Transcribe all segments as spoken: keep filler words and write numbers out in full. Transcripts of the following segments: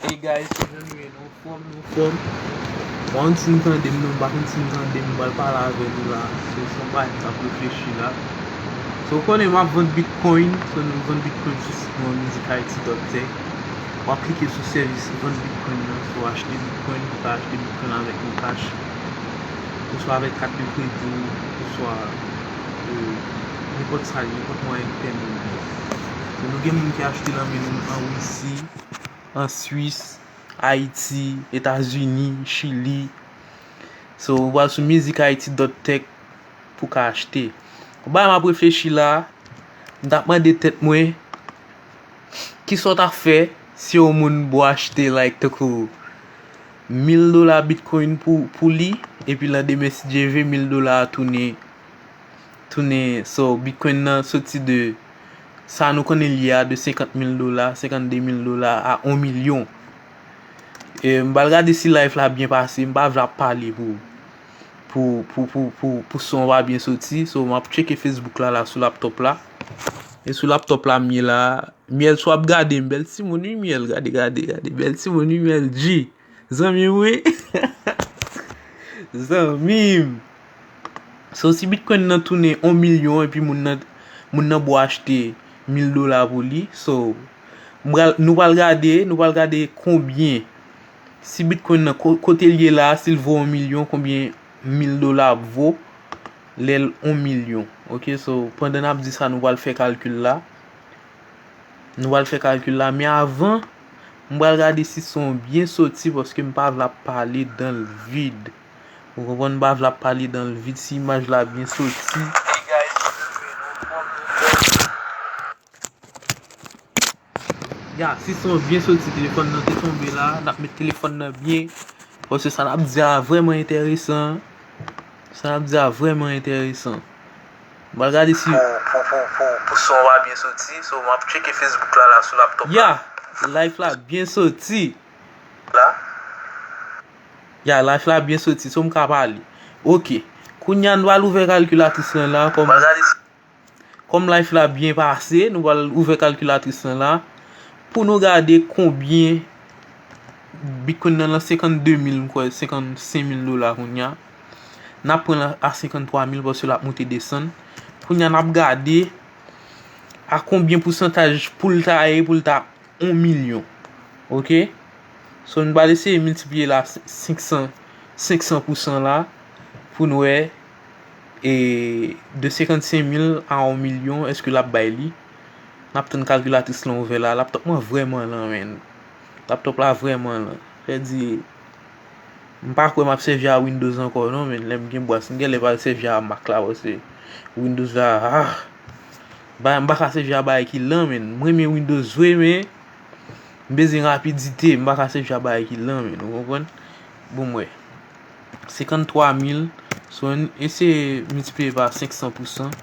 Hey guys, so jan nou ye, nou anfòm, nou anfòm. M pa konn si n tande m non, m pa konn si n tande m, m pral pale avè nou la. So, se yon bagay m t ap reflechi la. So, ou konnen m ap vann Bitcoin, so nou vann Bitcoin sou sit mwen, Music Haiti dot tech. W ap klike sou sèvis vann Bitcoin nan, so w achte Bitcoin, ou ka achte Bitcoin avèk yon cash, oswa avèk kat de kredi w, oswa, euh, nenpòt sa, nenpòt mwayen ki pèmèt ou. So, nou gen moun ki achte l nan men nou an Risi, an Swis, Ayiti, Etazini, Chili. So, ou pral sou music haiti dot tech pou w ka achte. Yon bagay m ap reflechi la, m t ap mande tèt mwen, kisa w ta fè si yon moun ba w achte, like, tankou mil dola Bitcoin pou, pou li, epi landemen, si Dye vle, mil dola a tounen, tounen, so, Bitcoin nan soti de sa nou konnen l ye a, de senkant mil dola, senkannde mil dola a yon milyon. E, m pral gade si live la byen pase, m pa vle ap pale pou, pou, pou, pou, pou, pou son pa byen soti. So, m ap tcheke Facebook la, la, sou laptop la. E sou laptop la, m ye la. Myèl, si w ap gade m, bèl timoun, wi, Myèl. Gade, gade, gade. Bèl timoun, wi, Myèl G. Zanmi m, wi. Zanmi m. So, si Bitcoin nan tounen yon milyon, epi moun nan, moun nan ba w achte mil dola pou li. So, m pral, nou pral gade, nou pral gade konbyen. Si Bitcoin nan, ko-, kote l ye la, si l vo yon milyon, konbyen mil dola ap vo lè l yon milyon? Ok, so, pandan n ap di sa, nou pral fè kalkil la. Nou pral fè kalkil la, men avan, m pral gade si son byen soti, paske m pa vle ap pale dans le vide. Ou konprann, m pa vle ap pale dans le vide, si imaj la byen soti. Ya, si son byen soti, telefòn nan te tonbe la, n ap met telefòn nan byen, paske sa n ap di a vrèman enteresan. Sa n ap di a vrèman enteresan. M pral gade si pou, pou, pou, pou son pa byen soti. So, m ap tcheke Facebook la, la, sou laptop la. Ya, live la byen soti. La. Ya, live la byen soti. So, m ka pale. Ok. Kounye a, nou pral ouvè kalkilatris lan la. Kòm, m pral gade si kòm live la byen pase, nou pral ouvè kalkilatris lan la. Pou nou gade konbyen Bitcoin nan, lan senkannde mil, m kwè, senkannsenk mil dola kounye a. N ap pran l a senkanntwa mil paske l ap monte desann. Kounye a, n ap gade a konbyen pousantaj pou l ta ye, pou l ta yon milyon. Ok? So, n pral eseye miltipliye la senk san, senk san pou san la, pou n wè, e, de senkannsenk mil a yon milyon, èske l ap bay li? N ap tann kalkilatris lan ouvè la. Laptop mwen vrèman lan, menn. Laptop la vrèman lan. Fè di, m pa kwè m ap sèvi a Windows ankò non, menn. Lè m gen bras, m genlè pral sèvi a Mac la, paske Windows la, ah, ba, m pa ka sèvi a bagay ki lan, menn. M renmen Windows vre, men m bezwen rapidite, m pa ka sèvi a bagay ki lan, menn. Ou konprann? Bon, m wè. Senkanntwa mil, so, ann eseye miltipliye pa senk san pou san.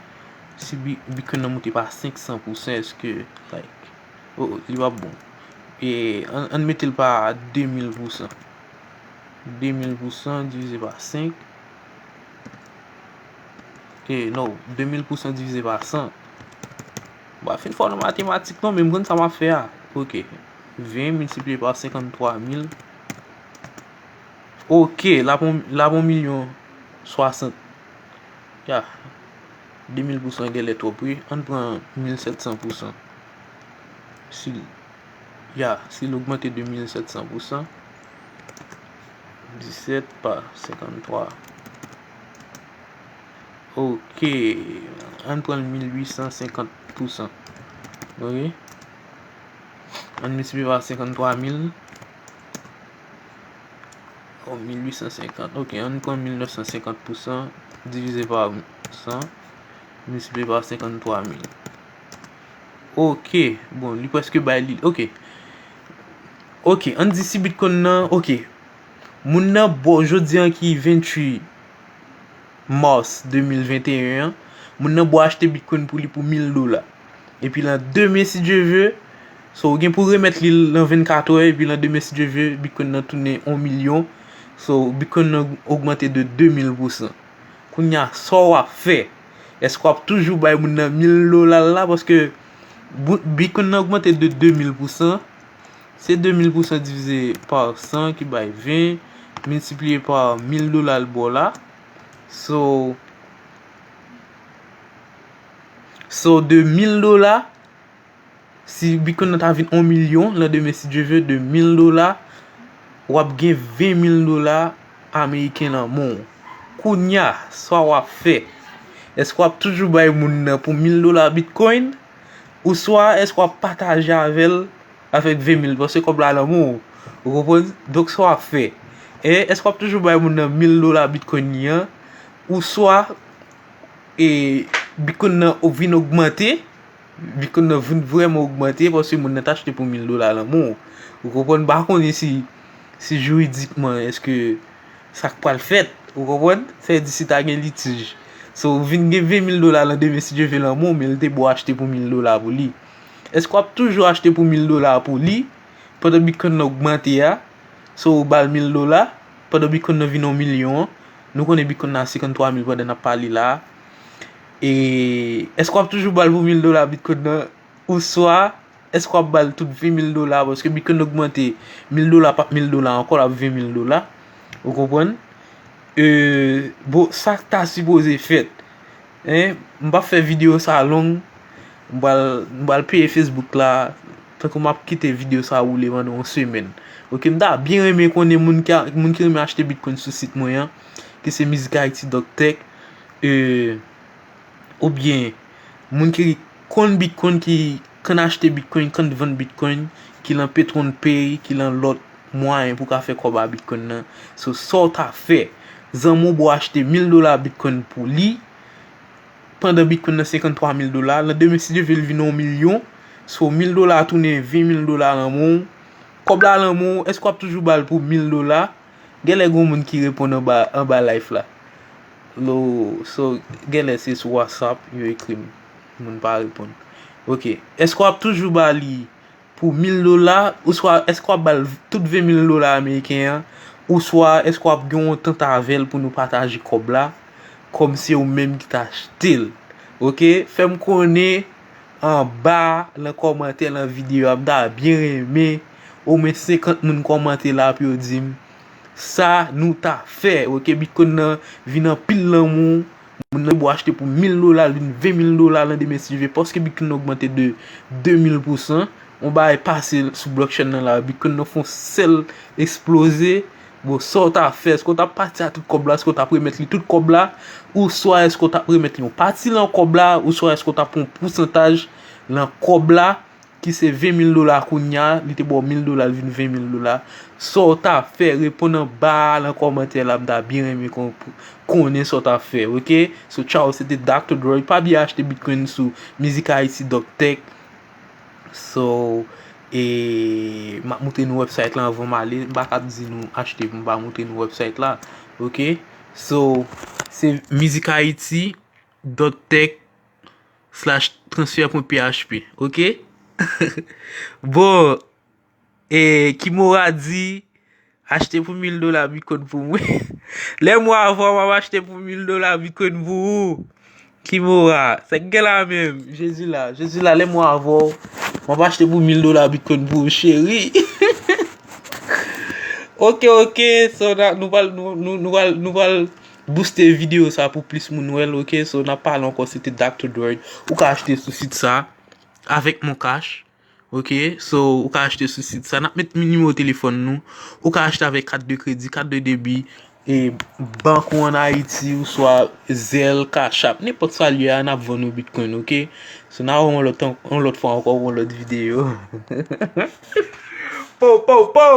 Si bi-, Bitcoin nan monte pa senk san pou san, èske, like, oh, oh, li p ap bon. E, ann, ann mete l pa de mil pou san. De mil pou san divize pa senk. E, no, de mil pou san divize pa san. M pa fin fò nan matematik non, men m konn sa m ap fè a. Ok. Ven miltipliye pa senkanntwa mil. Ok, l ap yon, l ap yon milyon swasant. Ya. De mil pou san genlè twòp, wi. Ann pran mil sèt san pou san. Si l, ya, si l ogmante de mil sèt san pou san, disèt pa senkanntwa. Ok. Ann pran l mil uit san senkant pou san. Ok. Ann miltipliye pa senkanntwa mil. Oh, mil uit san senkant. Ok, ann pran mil nèf san senkant pou san divize pa san, miltipliye pa senkanntwa mil. Ok, bon, li prèske bay li. Ok. Ok, ann di si Bitcoin nan, ok. Moun nan, bon, jodi an ki venntuit mas de mil venteyen an, moun nan ba w achte Bitcoin pou li pou mil dola. Epi lan demen, si Dye vle, so, ou gen pou remèt li lan vennkatrè, epi lan demen, si Dye vle, Bitcoin nan tounen yon milyon. So, Bitcoin nan ogmante de de mil pou san. Kounye a, sa w ap fè? Èske w ap toujou bay moun nan mil dola l la? Paske bou-, Bitcoin nan ogmante de de mil pou san. Se de mil pou san divize pa san ki bay ven, miltipliye pa mil dola l ba w la. So, so de mil dola, si Bitcoin nan ta vin yon milyon, landemen, si Dye vle, de mil dola, w ap gen ven mil dola ameriken nan men w. Kounye a, sa w ap fè? Èske w ap toujou bay moun nan pou mil dola Bitcoin? Oswa èske w ap pataje avè l avèk ven mil, paske kòb la nan men w? Ou konprann? Donk, sa w ap fè? E, èske w ap toujou bay moun nan mil dola Bitcoin li an? Oswa, e, Bitcoin nan vin ogmante, Bitcoin nan vin vrèman ogmante paske moun nan t achte pou mil dola nan men w. Ou konprann? M pa konnen si, si jiridikman, èske sa k pral fèt? Ou konprann? Sa vle di si ta gen litij. So, ou vin gen ven mil dola landemen, si Dye vle, nan men w, men l te ba w achte pou mil dola pou li. Èske w ap toujou achte pou mil dola pou li pandan Bitcoin nan ogmante a? So, ou ba l mil dola, pandan Bitcoin nan vin yon milyon an. Nou konnen Bitcoin nan a senkanntwa mil pandan n ap pale la a. E èske w ap toujou ba l pou mil dola Bitcoin nan? Oswa, èske w ap ba l tout ven mil dola? Paske Bitcoin ogmante, mil dola p ap mil dola ankò, l ap ven mil dola. Ou konprann? E, bon, sa k ta sipoze fèt? Hein? M p ap fè videyo sa long. M pral, m pral peye Facebook la. Tankou m ap kite videyo sa woule pandan yon semèn. Oke, m ta byen renmen konnen moun ki a, moun ki renmen achte Bitcoin sou sit mwen an, ki se Music Haiti Doc Tech. E, oubyen moun ki konn Bitcoin, ki konn achte Bitcoin, konn vann Bitcoin, ki lan Patreon Pay, ki lan lòt mwayen pou ka fè kòb a Bitcoin nan. So, sa w ta fè? Zanmi w ba w achte mil dola Bitcoin pou li, pandan Bitcoin nan senkanntwa mil dola, landemen, si Dye vle, l vin yon milyon. So, mil dola tounen ven mil dola nan men w. Kòb la nan men w, èske w ap toujou ba l pou mil dola? Genlè gen moun ki reponn anba, anba live la. Lo, so, genlè se sou WhatsApp yo ekri m. Moun pa reponn. Oke. Èske w ap toujou ba li pou mil dola, oswa èske w ap ba l tout ven mil dola ameriken an, oswa èske w ap gen yon antant avè l pou nou pataje kòb la, kòm se ou menm ki t achte l? Oke? Fè m konnen anba, lan kòmantè, lan videyo a, m ta byen renmen omwen senkant moun kòmante la pou yo di m sa nou ta fè, oke? Bitcoin nan vin anpil lanmou, moun nan ba w achte pou mil dola, l vin ven mil dola landemen, si Dye vle, paske Bitcoin nan ogmante de de mil pou san, yon bagay pase sou blockchain nan la, Bitcoin nan fè yon sèl eksploze. Bon, sa w ta fè? Èske w ta pati a tout kòb la? Èske w ta remèt li tout kòb la? Oswa èske w ta remèt li yon pati lan kòb la? Oswa èske w ta pran yon pousantaj lan kòb la, ki se ven mil dola kounye a, li te ba w mil dola, l vin ven mil dola. Sa w ta fè? Reponn anba a lan kòmantè la, m ta byen renmen kon-, konnen sa w ta fè, oke? So, tchaw, se te Doctor Droid. Pa bliye achte Bitcoin sou Music Haiti Doc Tech. So, e, m ap moutre nou website la anvan m ale. M pa kab di nou achte pou m pa moutre nou website la, oke? So, se Music Haiti Doc Tech slash transfer pwen P H P, oke? Bon, e, Kimora di, achte pou mil dola Bitcoin pou mwen. Lè m wè avè w, m ap achte pou mil dola Bitcoin pou ou. Kimora, sa k gen la menm? Jezi la, Jezi la, lè m wè avè w, m ap achte pou mil dola Bitcoin pou ou, cheri. Oke, oke, so, na, nou pral, nou, nou, nou pral, nou pral booste videyo sa pou plis moun wè l, oke? So, n ap pale ankò, se te Doctor Droid. Ou ka achte sou sit sa, avèk Mon Cash, oke? So, ou ka achte sou sit sa, n ap met nimewo telefòn nou. Ou ka achte avèk kat de kredi, kat de debi, e, bank ou ann Ayiti, oswa Zelle, Cash App, nenpòt sa l ye a, n ap vann ou Bitcoin, oke? So, n a wè yon lòt tan, yon lòt fwa ankò pou yon lòt videyo. Po, po, po!